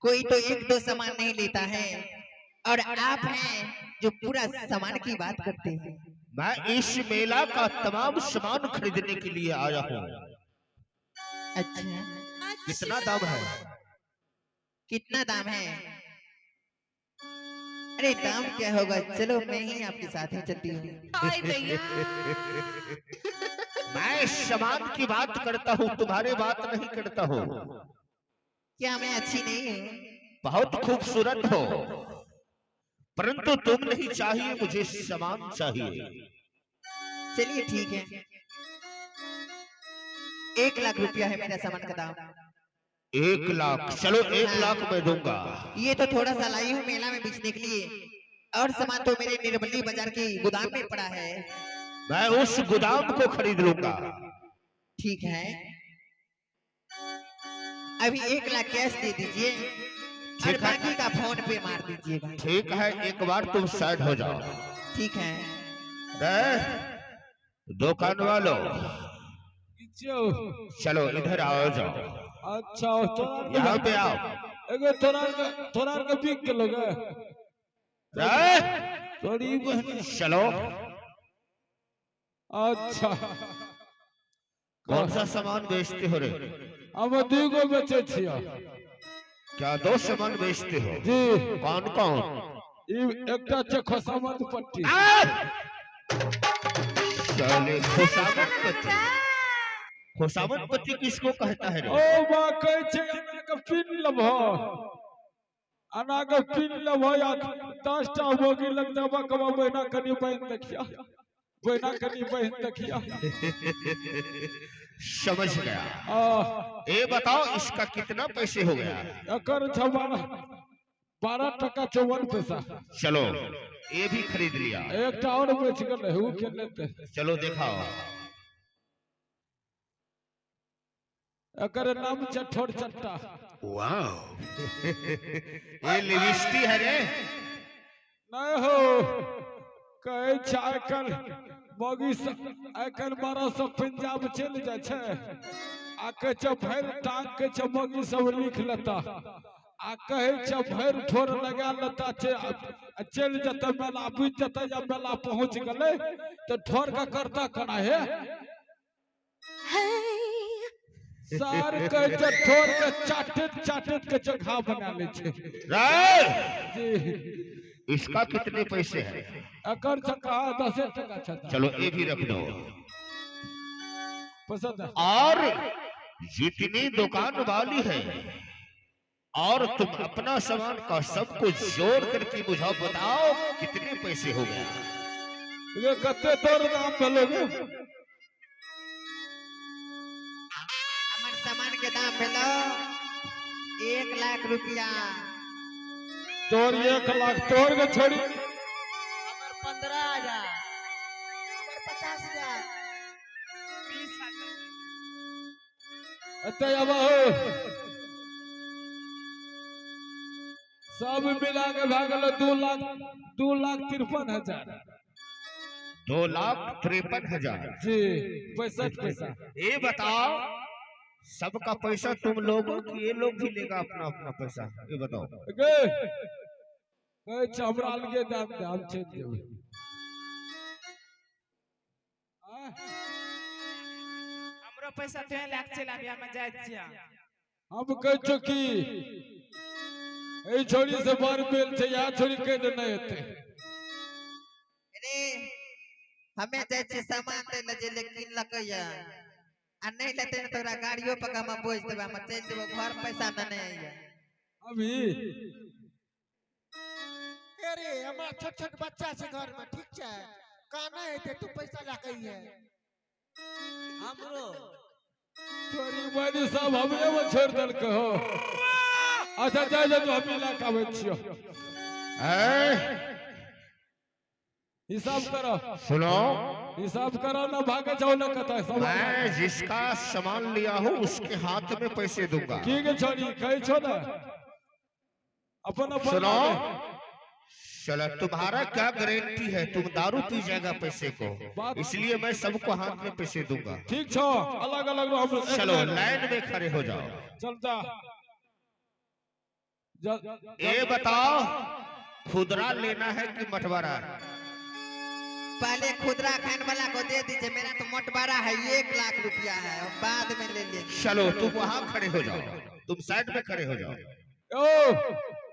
कोई तो एक दो सामान नहीं लेता है और आप हैं जो पूरा सामान की बात करते हैं। मैं इस मेला का तमाम सामान खरीदने के लिए आया हूँ। अच्छा, कितना दाम है? कितना दाम है? अरे दाम क्या होगा, चलो मैं ही आपके साथ ही चलती हूँ। मैं सामान की बात करता हूँ, तुम्हारी बात नहीं करता हूँ। क्या मैं अच्छी नहीं हूँ? बहुत खूबसूरत हो, परंतु तुम नहीं चाहिए, मुझे सामान चाहिए। चलिए ठीक है, 1 लाख रुपया है मेरा सामान का दाम। 1 लाख? चलो 1 लाख मैं दूंगा। ये तो थोड़ा सा लाई हूँ मेला में बेचने के लिए, और सामान तो मेरे निर्मली बाजार के गोदाम में पड़ा है। मैं उस गोदाम को खरीद लूंगा। ठीक है, अभी 1 लाख कैश दे दीजिए और बाकी का फोन पे मार दीजिएगा। ठीक है, एक बार तुम साइड हो जाओ। ठीक है। दुकान वालों चलो इधर आओ जाओ। अच्छा यहाँ पे आओ। थोड़ा के बिक के लोगे। चलो। अच्छा, कौन सा सामान बेचते हो रे? हम 2 बेचे छिया। क्या 2 सामान बेचते हो? जी। कौन कौन? एकटा छै खोसामत पट्टी। चले खोसामत पट्टी। खोसामत पट्टी किसको कहता है रे? ओ बा कहै छै अना के पिन लभो, अना के पिन लभो या 10 टा बोगी लग जाबा कबा बहिना कनी बहिन देखिया, बहिना कनी बहिन देखिया। समझ गया। ये बताओ इसका कितना पैसे हो गया? एकर छै 12 टका 54 पैसा। चलो ये भी खरीद लिया। एकटा और बेच गेलै, उ के लेते। चलो दिखाओ। एकर नाम छै ठोर चट्टा। वाओ, ये लिपस्टिक है रे? नहीं हो, कहै छै आइकाल्हि मौगी सब आइकाल्हि मारा सब पंजाब चलि जाइ छै आ कहै छै भरि टांग कहै छै मौगी सब लिख लेता आ कहै छै भरि ठोर लगा लेता छै चलि जेतै मेला, बुझि जेतै जब मेला पहुँच गेलै तऽ ठोर के करता केना हे? सर कहै छै ठोर के चाटैत चाटैत के छै घाव बना लै छै। जी। इसका कितने पैसे है? एकर 10 टका छै। चलो ये भी रख दो। पसंद है। और जितनी दुकान वाली है और तुम अपना सामान का सब कुछ जोड़ करके मुझे बताओ कितने पैसे हो गए? ये कते तोर दाम भेलो गे? हमर सामान के दाम भेलो 1 लाख रुपया। तोर 1 लाख तोर के छोड़ी। हमर 15,000, हमर 50,000, 20,000। एते आबा हो, सब मिला के भए गेल 2,53,000। 2,53,000 जी, 65 पैसा। ये बताओ सबका पैसा तुम लोगों की, ये लोग भी लेगा अपना अपना पैसा, ये बताओ। गे कहै छै हमरा अलगे दाम दे, हम चलि जेबै। हमरो पैसा तुहे लए के चलि आबी, हम जाइ छियै। हम कहै छियौ कि एहि छोरी से बड़ मेल छै, इएह छोरी कहि दे नहि हेतै। अरे हमे जाइ छियै सामान दै लए जे किनलकै या आ नहीं लेते ने तोरा गाड़ियों पर हम बोझ देबै, हम चलि जेबो घर, पैसा न नहीं आइया। अभी अरे हमरा छोट छोट बच्चा छै घर में, ठीक छै, काना हेतै तू पैसा लए के अइहे। हमरो तोरी बड़ी सब हमरे में छोड़ देलकै हो। अच्छा जा जा, हम लए के आबै छियौ। हिसाब करो। सुनो, हिसाब करो ना, भागे जाओ ना कत। मैं जिसका सामान लिया हूँ उसके हाथ में पैसे दूंगा। ठीक है छोड़ी, कही छो ना अपन अपन। सुनो, चलो तुम्हारा क्या गारंटी है तुम दारू पी जाएगा पैसे को, इसलिए मैं सबको हाथ में पैसे दूंगा। ठीक छो, अलग अलग। चलो लाइन में खड़े हो जाओ। चलता। ये बताओ खुदरा लेना है कि मटवारा? पहले खुदरा खान वाला को दे दीजिए, मेरा तो मोटवारा है, 1 लाख रुपया है, बाद में ले लेंगे। चलो तुम वहाँ खड़े हो जाओ, तुम साइड में खड़े हो जाओ। ओ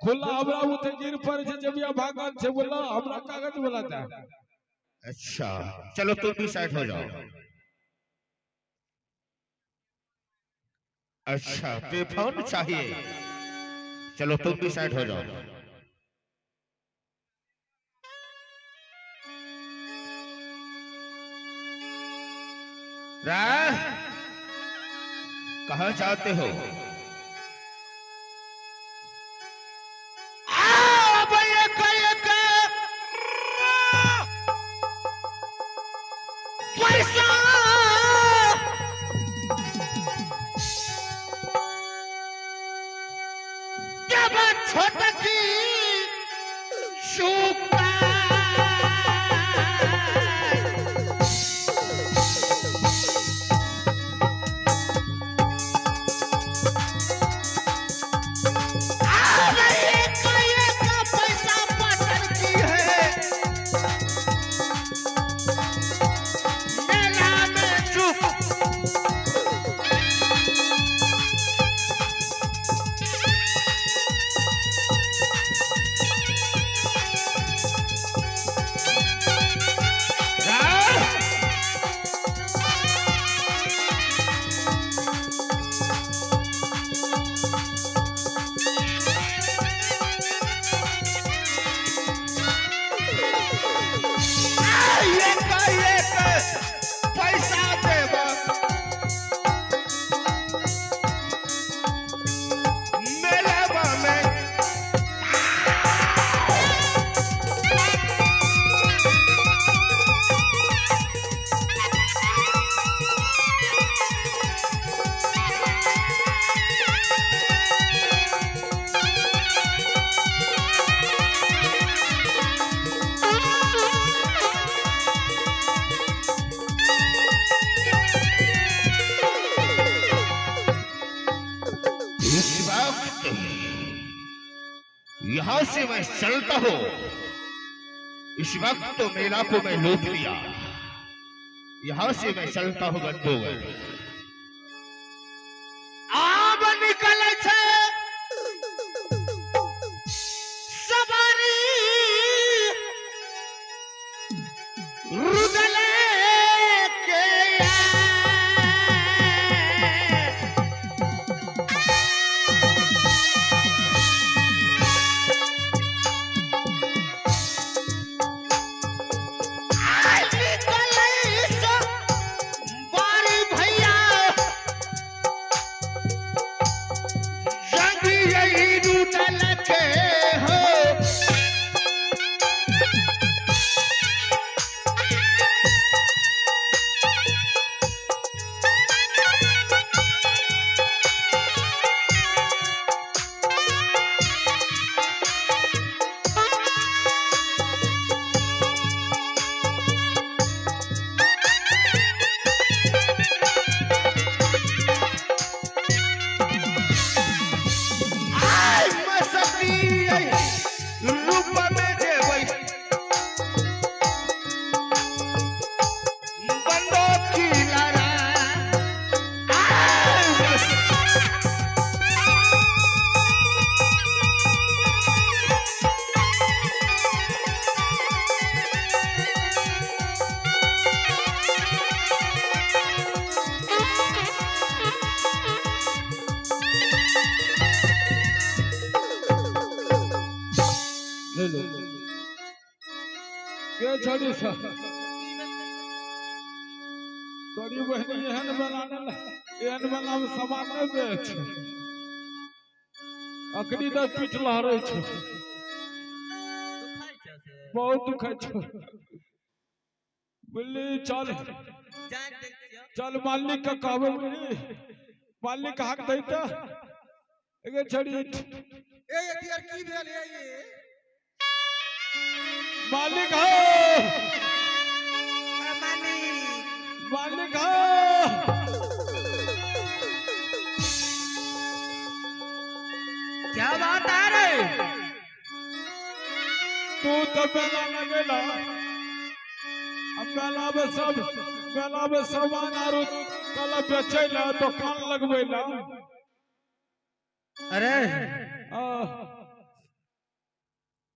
खुला हमरा उते गिर पर छै जबिया भागल छै, बोला हमरा कागज बोला दे। अच्छा चलो तुम भी साइड हो जाओ। अच्छा पेफोन चाहिए, चलो तुम भी साइड हो जाओ। राय कहाँ जाते हो? पैसा छोटकी पैसा पटल की है मेला में चुप। पैसा देब मेलबा में। इस वक्त यहां से मैं चलता हूं। इस वक्त तो मेला को मैं लूट लिया, यहां से मैं चलता हूं बंधुगण। आब निकल छे सवारी रुदले के भैया जग यही रुदल के हो। आय मसती रूप में जेबै बंदो खिलारा। आय ले लो के छड़ी सा तोरी बहनी एहन बना एहन बना में सामान नहीं बेच, अखनी तऽ पीठ लहरै छै, बहुत दुखै छै। बुझली चल चल मालिक के कहबै, बुझली मालिक हाक दै तऽ एगे छड़ी। ए यार की भेल ए ये? मालिक हो, मालिक, मालिक हो। क्या बात आ रही? तू तो मेला लगेला, अब मेला में सब, मेला में सामान आरू कल बेचैला, दुकान लगबैला। अरे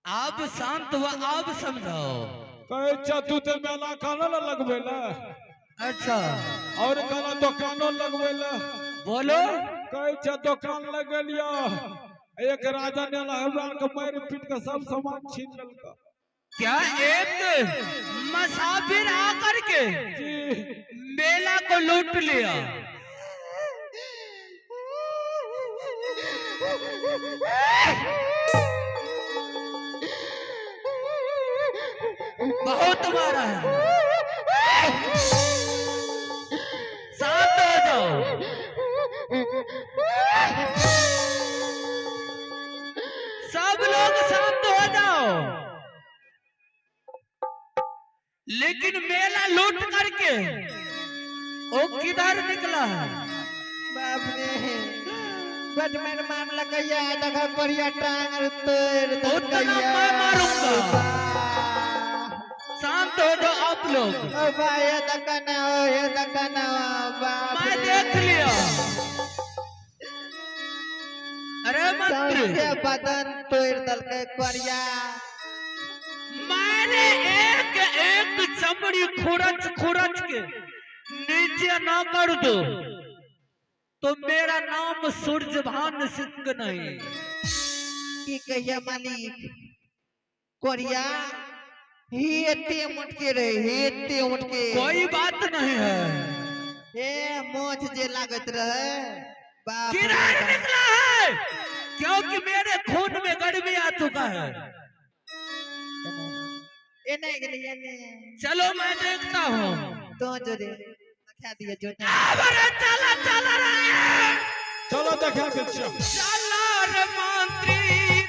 आप शांत हुआ, आप समझाओ। कहै छ तू तो मेला काना न लगबैला। अच्छा। और काला दुकानो लगबैला। बोलो। कहै छ दुकान लगेलिया, एक राजा ने हमरा के मारि पीट के सब सामान छीन लेलका। क्या एक मुसाफिर आकर के जी मेला को लूट लिया? बहुत मारा है। शांत हो जाओ। सब लोग शांत हो जाओ। लेकिन मेला लूट करके वो किधर निकला है? बाप रे, बड मार मारलकैया, देखा कोरिया टांग तोड़ उतना मैं मारूंगा। शांत हो जाओ आप लोग। ओ भाई, ये दकाना हो, ये दकाना हो, बाप मैं रे। देख लिया। अरे मंत्री, सौंसे बदन तोड़ देलकै कोरिया। मैंने एक एक चमड़ी खुरच खुरच के नीचे ना कर दो तो मेरा नाम सूरजभान सिंह नहीं। की कहिया मालिक, कोरिया ही एते मोटके रहे, ही एते मोटके। कोई बात नहीं है। ए मोछ जे लागत रहे, बाप रे किधर बाप। निकला है? क्योंकि मेरे खून में गर्मी आ चुका है। ए नहीं गेलै, एने। चलो मैं देखता हूँ। तो जोरे देखा दिए जो। अरे चला चला रहा है। चलो देखा दे छियै। चलो।